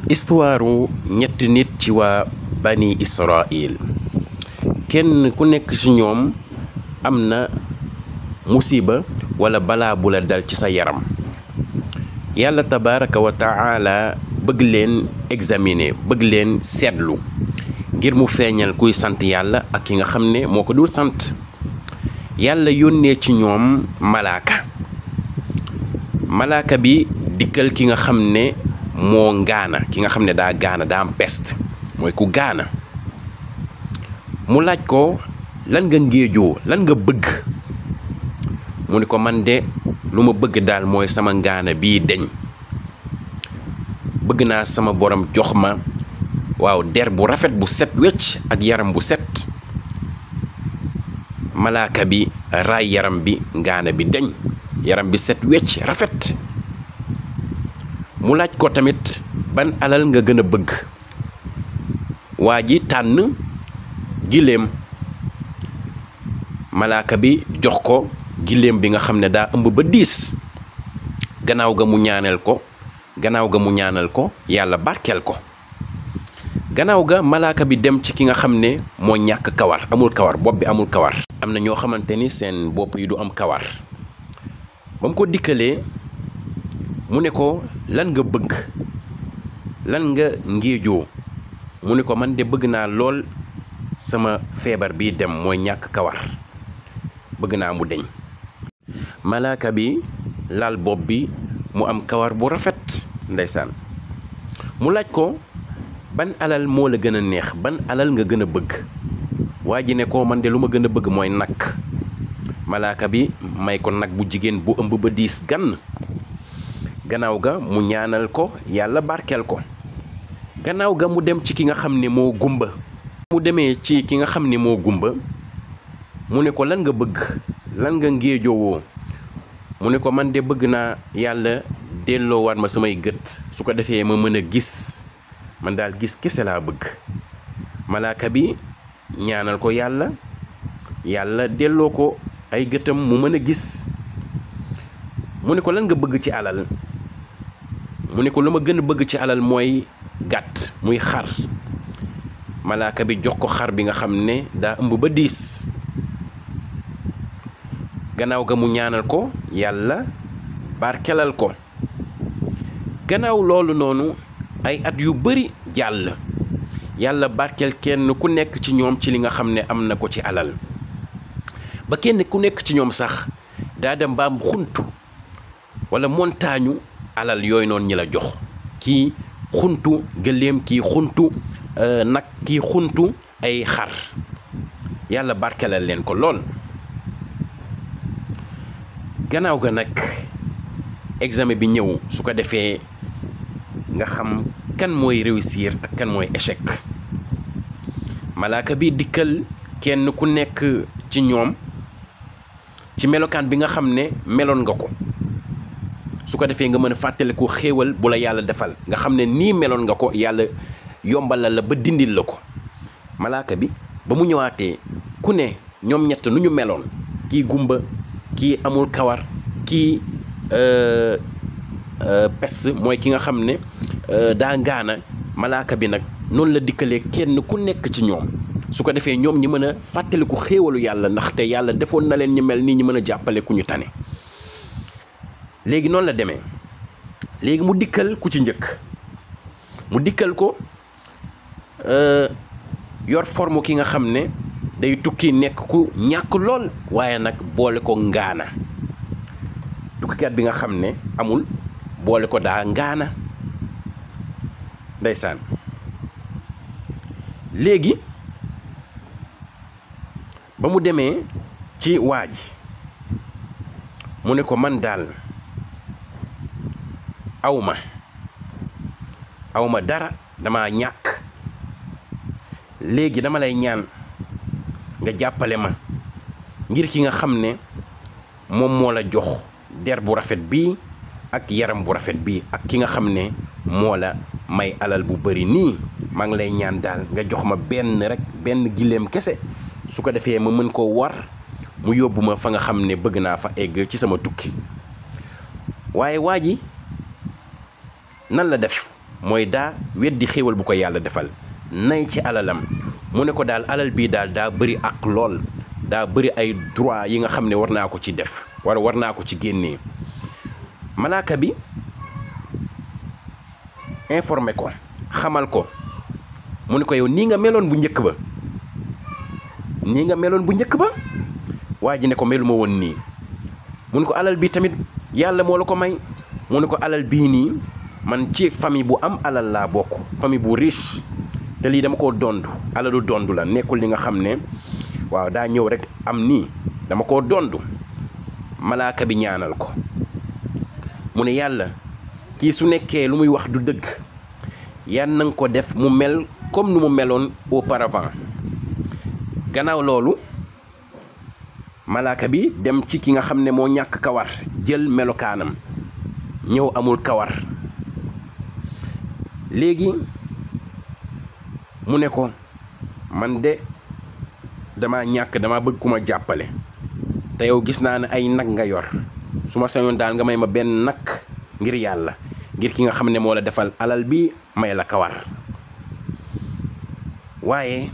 histoire ñetti nit ci waa bani Israël kenn ku nekk ci ñoom am na musiba wala balaa bu la dal ci sa yaram yàlla tabaraka wa taala bëgg leen examiner bëgg leen seetlu ngir mu feeñal kuy sant yàlla ak ki nga xam ne moo ko dul sant yàlla yónnee ci ñoom malaaka bi dikkal ki nga xam ne moo ngaana ki nga xam ne daa gaana daa am peste mooy ku gaana mu laaj ko lan nga ngéejoo lan nga bëgg mu ne ko man de lu ma bëgg daal mooy sama ngaana bii deñ bëgg naa sama borom jox ma waaw der bu rafet bu set wecc ak yaram bu set malaaka bi raay yaram bi ngaana bi deñ yaram bi set wecc rafet mu laaj ko tamit ban alal nga gën a bëgg waa ji tànn giléem malaaka bi jox ko giléem bi nga xam ne daa ëmb ba diis gannaaw ga mu ñaanal ko yàlla barkeel ko gannaaw ga malaaka bi dem ci ki nga xam ne moo ñàkk kawar amul kawar bopp bi amul kawar am na ñoo xamante ni seen bopp yi du am kawar ba mu ko dikkalee mu ne ko lan nga bëgg lan nga ngéejoo mu ne ko man de bëgg naa lool sama feebar bi dem mooy ñàkk kawar bëgg naa mu deñ malaaka bi laal bopp bi mu am kawar bu rafet ndeysaan mu laaj ko ban alal moo la gën a neex ban alal nga gën a bëgg waa ji ne ko man de lu ma gën a bëgg mooy nag malaaka bi may ko nag bu jigéen bu ëmb ba diis gann gannaaw ga mu ñaanal ko yàlla barkeel ko gannaaw ga mu dem ci ki nga xam ne moo gumba mu demee ci ki nga xam ne moo gumba mu ne ko lan nga bëgg lan nga ngéejowoo mu ne ko man de bëgg naa yàlla delloowaat ma samay gët su ko defee ma mën a gis man daal gis kese laa bëgg malaaka bi ñaanal ko yàlla delloo ko ay gëtam mu mën a gis mu ne ko lan nga bëgg ci alal mu ne ko lu ma gën a bëgg ci alal mooy gàtt muy xar malaaka bi jox ko xar bi nga xam ne daa ëmb ba diis gannaaw ga mu ñaanal ko yàlla barkelal ko gannaaw loolu noonu ay at yu bari jàll yàlla barkel kenn ku nekk ci ñoom ci li nga xam ne am na ko ci alal ba kenn ku nekk ci ñoom sax daa dem ba am xuntu wala montagne alal yooyu noonu ñi la jox kii xuntu gëléem kii xuntu nag kii xuntu ay xar yàlla barkelal leen ko lool gannaaw ga nag examen bi ñëw su ko defee nga xam kan mooy réussir ak kan mooy échec malaaka bi dikkal kenn ku nekk ci ñoom ci melokaan bi nga xam ne meloon nga ko su ko defee nga mën a fàttaliku xéewal bu la yàlla defal nga xam ne nii meloon nga ko yàlla yombalal la ba dindil la ko malaaka bi ba mu ñëwaatee ku ne ñoom ñett nu ñu meloon kii gumba kii amul kawar kii pes mooy ki nga xam ne daa ngaana malaaka bi nag noonu la dikkalee kenn ku nekk ci ñoom su ko defee ñoom ñi mën a fàttaliku xéewalu yàlla ndaxte yàlla defoon na leen ñu mel nii ñu mën a jàppale ku ñu tane léegi noonu la demee léegi mu dikkal ku ci njëkk mu dikkal ko yor forme ki nga xam ne day tukki nekk ku ñàkk lool waaye nag boole ko ngaana tukkikat bi nga xam ne amul boole ko daa ngaana ndeysaan léegi ba mu demee ci waa ji mu ne ko man daal awma dara dama ñàkk léegi dama lay ñaan nga jàppale ma ngir ki nga xam ne moom moo la jox der bu rafet bii ak yaram bu rafet bii ak ki nga xam ne moo la may alal bu bari nii maa ngi lay ñaan daal nga jox ma benn giléem kese su ko defee ma mën koo war mu yóbbu ma fa nga xam ne bëgg naa fa egg ci sama tukki waaye waa ji nan la def mooy daa weddi xéewal bu ko yàlla defal nay ci alalam mu ne ko daal alal bii daal daa bëri ak lool daa bëri ay droit yi nga xam ne war naa ko ci def war naa ko ci génnee malaaka bi informé ko xamal ko mu ne ko yow nii nga meloon bu njëkk ba waa ji ne ko melu ma woon nii mu ne ko alal bi tamit yàlla moo la ko may mu ne ko alal bii nii man ci famille bu am alal laa bokk famille bu riche te lii dama koo dondu alalu dondu la nekkul li nga xam ne waaw daa ñëw rek am nii dama koo dondu malaaka bi ñaanal ko mu ne yàlla kii su nekkee lu muy wax du dëgg yan na nga ko def mu mel comme nu mu meloon auparavant gannaaw loolu malaaka bi dem ci ki nga xam ne moo ñàkk kawar jël melokaanam ñëw amul kawar léegi mu ne ko man de dama bëgg ku ma jàppale te yow gis naa ne ay nag nga yor su ma sañoon daal nga may ma benn nag ngir yàlla ngir ki nga xam ne moo la defal alal bi may la kawar waaye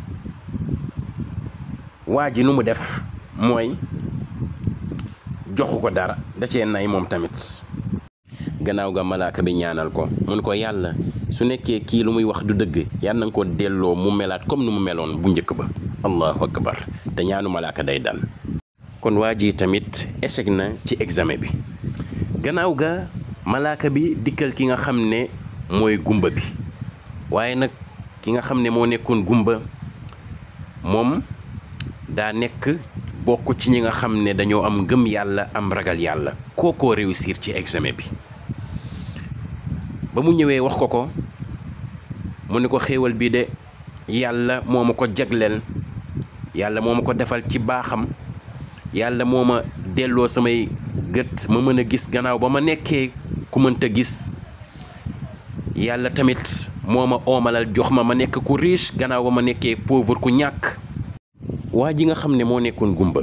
waa ji nu mu def mooy joxu ko dara da cee nay moom tamit gannaaw ga malaaka bi ñaanal ko mun ko yàlla su nekkee kii lu muy wax du dëgg yàlla na nga ko delloo mu melaat comme nu mu meloon bu njëkk ba allahu akbar te ñaanu malaaka day dal kon waa ji tamit échec na ci examen bi gannaaw ga malaaka bi dikkal ki nga xam ne mooy gumba bi waaye nag ki nga xam ne moo nekkoon gumba moom daa nekk bokk ci ñi nga xam ne dañoo am ngëm yàlla am ragal yàlla kookoo réussir ci examen bi ba mu ñëwee wax ko mu ne ko xéewal bi de yàlla moo ma ko jagleel yàlla moo ma ko defal ci baaxam yàlla moo ma delloo samay gët ma mën a gis gannaaw ba ma nekkee ku mënta gis yàlla tamit moo ma oomalal jox ma nekk ku riche gannaaw ba ma nekkee pauvre ku ñàkk waa ji nga xam ne moo nekkoon gumba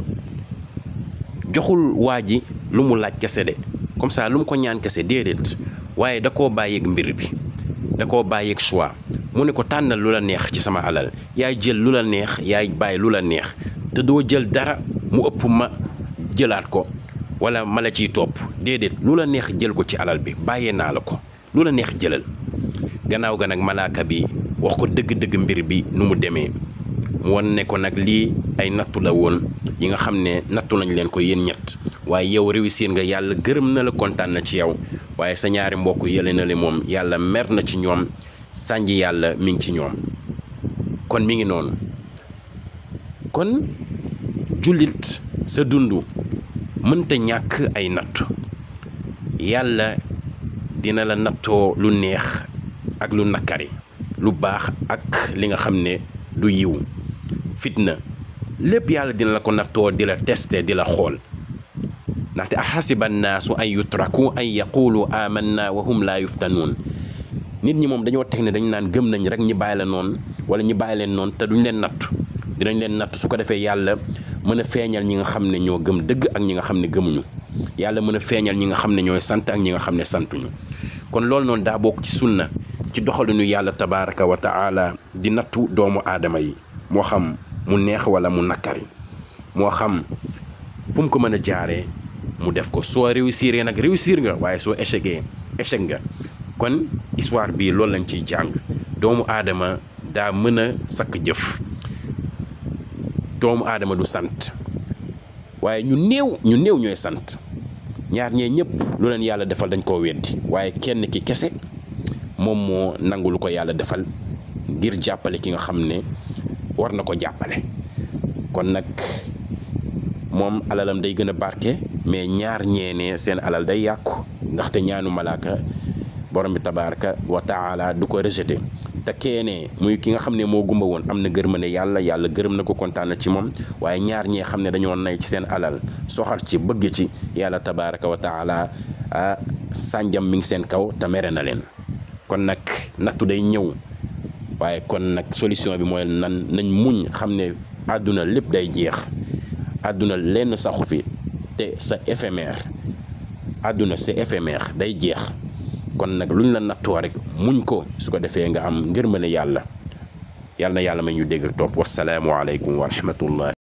joxul waa ji lu mu laaj kese de comme ça lu mu ko ñaan kese déedéet waaye da koo bàyyeeg mbir bi da koo bàyyeeg choix mu ne ko tànnal lu la neex ci sama alal yaay jël lu la neex yaay bàyyi lu la neex te doo jël dara mu ëpp ma jëlaat ko wala ma la ciy topp déedéet lu la neex jël ko ci alal bi bàyyee naa la ko lu la neex jëlal gannaaw ga nag malaaka bi wax ko dëgg-dëgg mbir bi nu mu demee mu wan ne ko nag lii ay nattu la woon yi nga xam ne nattu nañ leen ko yéen ñett waaye yow réussir nga yàlla gërëm na la kontaan na ci yow waaye sa ñaari mbokk yële na le moom yàlla mer na ci ñoom sànji yàlla mi ngi ci ñoom kon mi ngi noonu kon jullit sa dund mënta ñàkk ay nattu yàlla dina la nattoo lu neex ak lu nakari lu baax ak li nga xam ne du yiw fitna lépp yàlla dina la ko nattoo di la tester di la xool ndaxte ahasiba annaasu an yutraku an yaqulu amanna wa hum laa yuftanuun nit ñi moom dañoo teg ne dañu naan gëm nañ rek ñi bàyyi la noonu wala ñi bàyyi leen noonu te duñ leen nattu dinañ leen natt su ko defee yàlla mën a feeñal ñi nga xam ne ñoo gëm dëgg ak ñi nga xam ne gëmuñu yàlla mën a feeñal ñi nga xam ne ñooy sant ak ñi nga xam ne santuñu kon loolu noonu daa bokk ci sunna ci doxalinu yàlla tabaraka wa taala di nattu doomu aadama yi moo xam mu neex wala mu nakkari moo xam fu mu ko mën a jaaree mu def ko soo réussir nag réussir nga waaye soo échecgee échec nga kon histoire bi loolu lañ ciy jàng doomu aadama daa mën a sakk jëf doomu aadama du sant waaye ñu néew ñooy sant ñaar ñee ñëpp lu leen yàlla defal dañ koo weddi waaye kenn ki kese moom moo nangu lu ko yàlla defal ngir jàppale ki nga xam ne war na ko jàppale kon nag moom alalam day gën a barke mais ñaar ñeene seen alal day yàqu ndaxte ñaanu malaaka borom bi tabaraka wa taala du ko rejeté te keene muy ki nga xam ne moo gumba woon am na gërëm ne yàlla gërëm na ko kontaan na ci moom waaye ñaar ñee xam ne dañoo nay ci seen alal soxal ci bëgg ci yàlla tabaraka wa taala sànjam mi ngi seen kaw te mere na leen kon nag nattu day ñëw waaye kon nag solution bi mooy nañ muñ xam ne àdduna lépp day jeex àdduna lenn saxu fi te sa éphémère àdduna c'est éphémère day jeex kon nag luñ la nattoo rek muñ ko su ko defee nga am ngërmale yàlla. yàlla na yàlla may ñu dégg ak topp. wassalaamu aleykum wa rahmatullah.